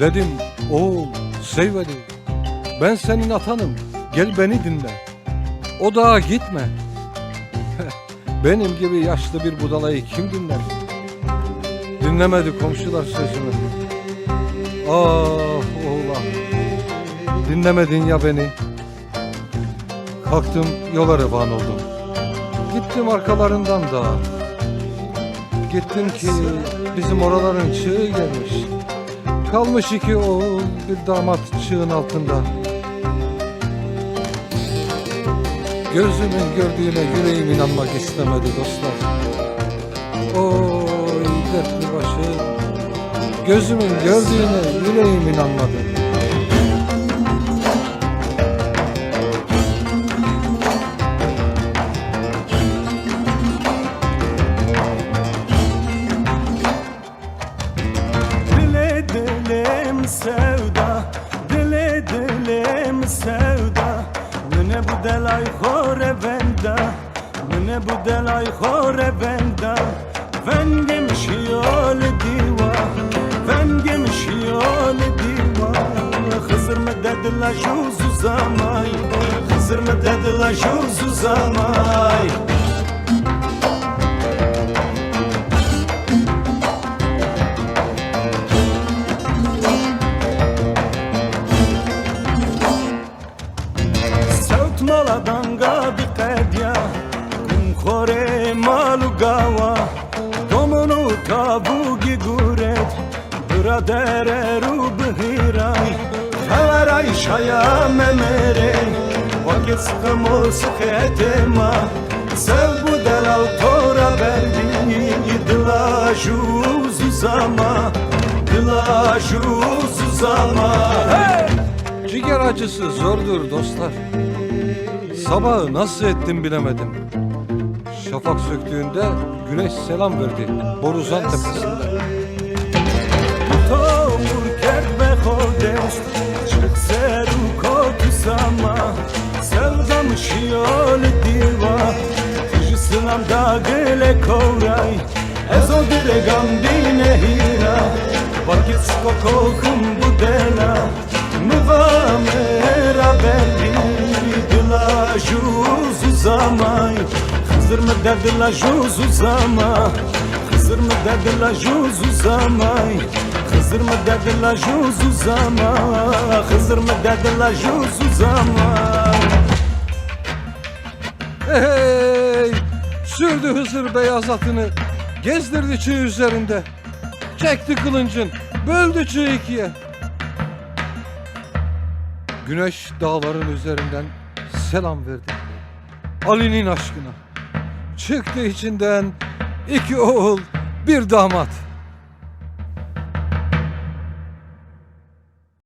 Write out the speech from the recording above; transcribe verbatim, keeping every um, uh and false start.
Dedim, oğul, Seyveli, ben senin atanım, gel beni dinle. O dağa gitme. Benim gibi yaşlı bir budalayı kim dinler? Dinlemedi komşular sözümü. Ah oğul ah, dinlemedin ya beni. Kalktım, yola revan oldum. Gittim arkalarından da. Gittim ki bizim oraların çığı gelmiş. Kalmış iki oğul bir damat çığın altında. Gözümün gördüğüne yüreğim inanmak istemedi dostlar. Oy dertli başım. Gözümün gördüğüne yüreğim inanmadı. Dilê dilê min sewda, dilê dilê min sewda. Min e bu delay xo revenda, min e bu delay xo revenda. Vengê min şiyo li dîwa, vengê min şiyo li dîwa. Xizir min de dila jûz û zamay, Xizir min de dila jûz û zamay. Sewt mala danga diqediya, kum xorê mal û gawa, domon û tavûgî guret, birader û bihîray, xeweray şaya memerê, wekî siqim û sixetê ma, sew bû delal tora berdî, dila jûz û zama, dila jûz û zama. Hey! Ciger acısı zordur dostlar. Sabahı nasıl ettim bilemedim. Şafak söktüğünde güneş selam verdi Borazan tepesinde. Tomur kerd be xo dest, çık ser û kot sama. Sevdam şiyo li dîwa, tij silam da gile kowray. Ez o diregam dîne hîra, vakit kokokim bu dela. Miva mera berdî dila jûz û zamay. Xizir mi de dila jûz û zama. Xizir mi de dila jûz û zamay. Xizir mi de dila jûz û zama. Xizir mi de dila jûz û zama. Hey! Sürdü Hızır beyaz atını, gezdirdi çığ üzerinde. Çekti kılıncın, böldü çığı ikiye. Güneş dağların üzerinden selam verdi Ali'nin aşkına. Çıktı içinden iki oğul, bir damat.